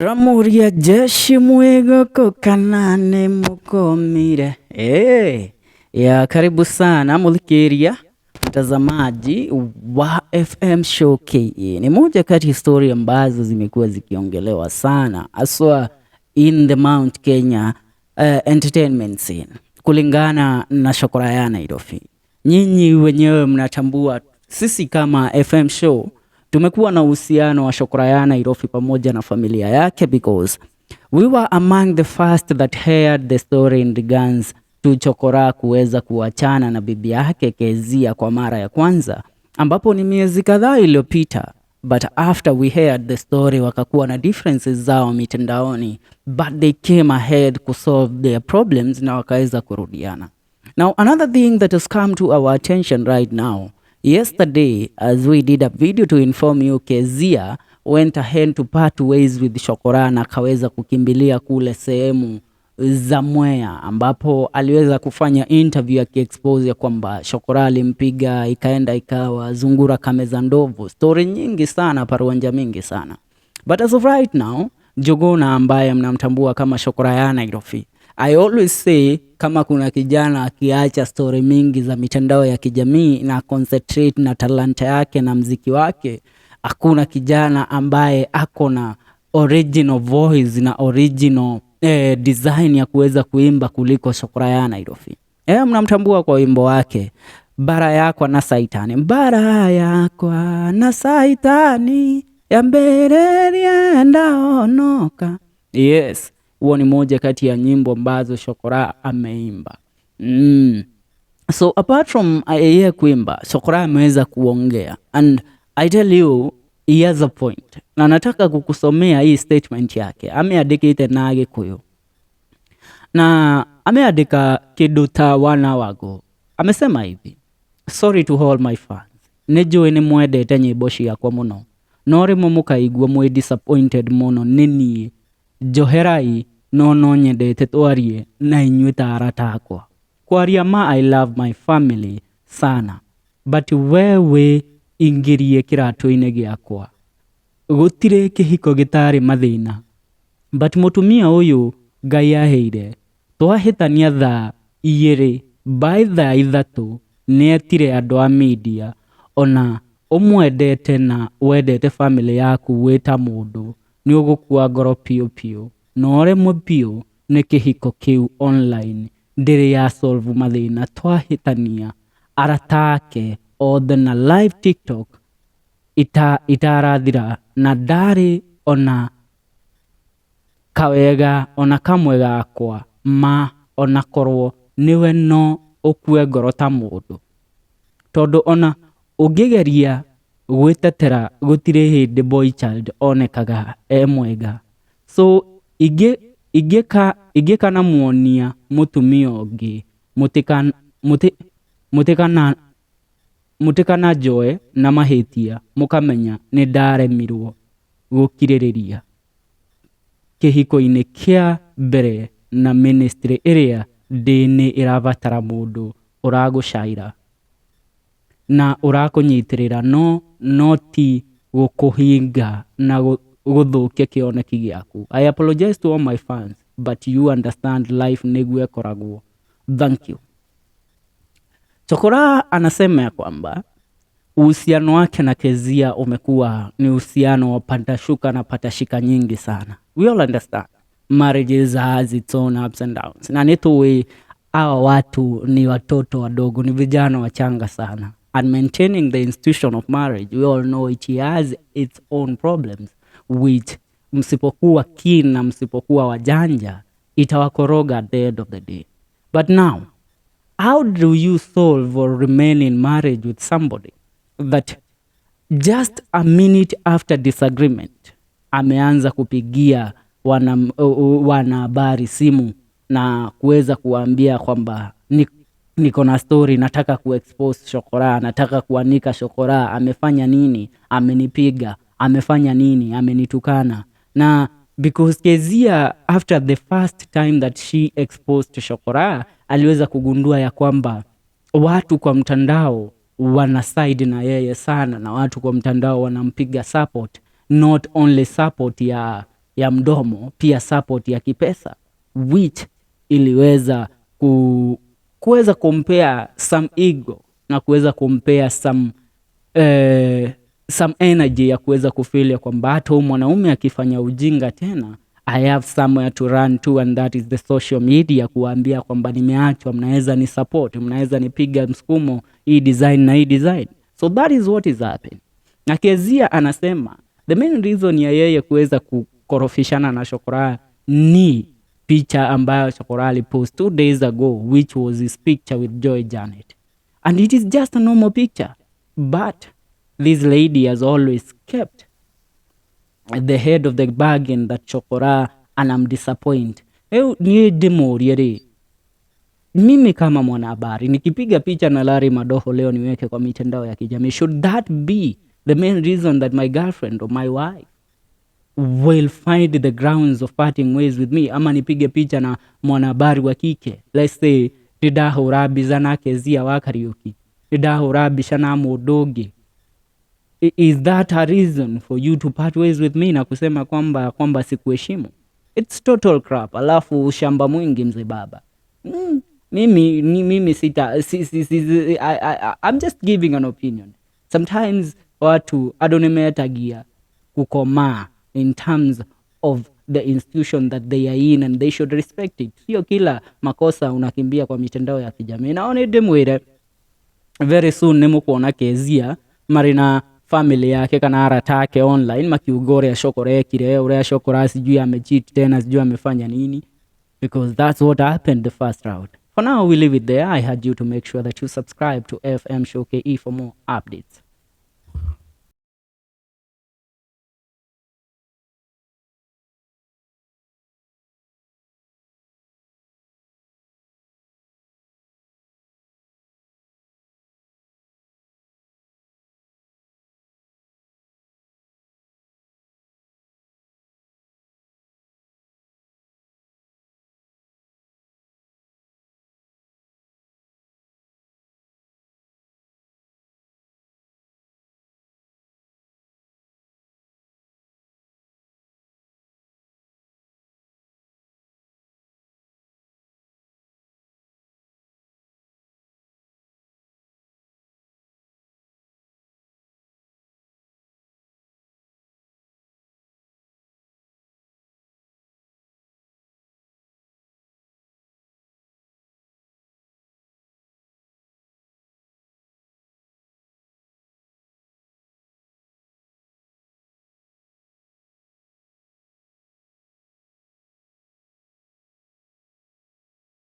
Tũramũria jeshi mwĩ gũkũ kana nĩ mũkomire? Hey, ya karibu sana mũthikĩria mtazamaji wa FM Show KE. Ni moja kati ya story ambazo zimekuwa zikiongelewa sana haswa in the Mount Kenya entertainment scene kulingana na Shokora ya Nairobi. Nyinyi wenyewe mnatambua sisi kama FM Show tumekuwa na uhusiano wa Shokora ya Nairobi pamoja na familia yake because we were among the first that heard the story in regards to Chokora kuweza kuachana na bibi yake Kezia kwa mara ya kwanza, ambapo ni miezi kadhaa iliyopita. But after we heard the story, wakakuwa na differences zao mitandaoni, but they came ahead to solve their problems na wakaweza kurudiana. Now, another thing that has come to our attention right now, yesterday, as we did a video to inform you, Kezia went ahead to part ways with Shokora na akaweza kukimbilia kule sehemu za Mwea ambapo aliweza kufanya interview akiexpose ya kwamba Shokora alimpiga, ikaenda ikawa zungura kameza ndovu, story nyingi sana, paruanja mingi sana. But as of right now, Njuguna ambaye mnamtambua kama Shokora ya Nairobi, I always say kama kuna kijana akiacha story mingi za mitandao ya kijamii na concentrate na talanta yake na mziki wake, hakuna kijana ambaye ako na original voice na original design ya kuweza kuimba kuliko Shokora ya Nairobi. Mnamtambua kwa wimbo wake bara yakwa na saitani, bara yakwa na saitani ya mbere ndaonoka. Yes, huo ni moja kati ya nyimbo ambazo Shokora ameimba. So apart from yeye kuimba, Shokora ameweza kuongea and I tell you he has a point, na nataka kukusomea hii statement yake ameandikite na Gikuyu na ameandika kindu ta 1 hour ago. Amesema hivi: "Sorry to all my fans, nĩ njũĩ nĩ mwendete nyĩmbo ciakwa mũno, no rĩmwe mũkaigua mwĩ disappointed mũno nĩ niĩ. Njoherai, no no nyendete twarie na inyuĩ ta arata akwa. Kwaria ma, I love my family sana, but we wĩ ingĩrie kĩratũ-inĩ gĩakwa. Gũtirĩ kĩhiko gĩtarĩ mathĩna, but mũtumia ũyũ Ngai aheire, twahĩtania thaa 2, by thaa 3 nĩetire andũ a media. Ona ũmwendete na wendete family yaku, wĩ ta mũndũ nĩ ũgũkua ngoro piũ piũ na ũremwo piũ nĩ kĩhiko kĩu. Online ndĩrĩ ya solve mathĩna. Twahĩtania arata ake othe na live TikTok itarathira na ndarĩ ona kawega ona kamwe gakwa ma. Ona korwo nĩwe, no ũkue ngoro ta mũndũ, tondũ ona ũngĩgeria gwĩtetera, gũtirĩ hĩndĩ boy child onekaga e mwega. So ingĩkanamuonia mũtumia ũngĩ, mũtikananjoe na mahĩtia, mũkamenya nĩ ndaremirwo gũkirĩrĩria kĩhiko-inĩ kĩa mbere, na ministry ĩrĩa ndĩ nĩ ĩrabatara mũndũ ũragũcaira na ũrakũnyitĩrĩra, no ti gũkũhinga na gũthũkia kĩoneki gĩaku. I apologize to all my fans, but you understand life nĩguo ĩkoragwo. Thank you." Chokora anasema ya kwamba uhusiano wake na Kezia umekuwa ni uhusiano wa panda shuka na patashika nyingi sana. We all understand marriages has its own ups and downs, na nĩtũĩ hawa watu ni watoto wadogo, ni vijana wachanga sana, and maintaining the institution of marriage, we all know it has its own problems, which msipokuwa keen na msipokuwa wajanja itawakoroga at the end of the day. But now, how do you solve or remain in marriage with somebody that just a minute after disagreement ameanza kupigia wanahabari simu na kuweza kuwaambia kwamba niko na story, nataka kuexpose Shokora, nataka kuanika Shokora amefanya nini, amenipiga, amefanya nini, amenitukana?" Na because Kezia, after the first time that she exposed Shokora, aliweza kugundua ya kwamba watu kwa mtandao wana side na yeye sana, na watu kwa mtandao wanampiga support, not only support ya ya mdomo, pia support ya kipesa, which iliweza kuweza kumpea some ego na kuweza kumpea some energy ya kuweza kufeel ya kwamba hata huyu mwanaume akifanya ujinga tena, I have somewhere to run to, and that is the social media, kuwaambia kwamba nimeachwa, mnaweza ni support, mnaweza nipiga msukumo hii design na hii design. So that is what is happening. Na Kezia anasema the main reason ya yeye kuweza kukorofishana na Chokora ni picha ambayo Chokora alipost 2 days ago, which was his picture with Joy Janet, and it is just a normal picture, but this lady has always kept the head of the bargain that Chokora anamdisappoint. Rĩu niĩ ndĩmũrie rĩ, mimi kama mwanahabari nikipiga picha na Larry Madoho leo niweke kwa mitandao ya kijamii, should that be the main reason that my girlfriend or my wife will find the grounds of parting ways with me? Ama nipige picha na mwanahabari wa kike, let's say ndĩndahũra mbica na Kezia wa Kariuki, ndĩndahũra mbica na mũndũ ũngĩ, is that a reason for you to part ways with me na kusema kwamba sikuheshimu? It's total crap. Alafu ushamba mwingi, mzee baba. Mimi sita si, si, si, si, I'm just giving an opinion. Sometimes watu andũ nĩmetagia kukomaa in terms of the institution that they are in, and they should respect it. Sio kila makosa unakimbia kwa mitandao ya kijamii. Naona ndĩmwĩre, very soon nĩ mũkuona Kezia marĩ na family yake kana arata ake online makiuga ũrĩa Chokora ekire, ũrĩa Chokora sijui amecheat tena, sijui amefanya nini, because that's what happened the first round. For now, we leave it there. I had you to make sure that you subscribe to FM Show KE for more updates.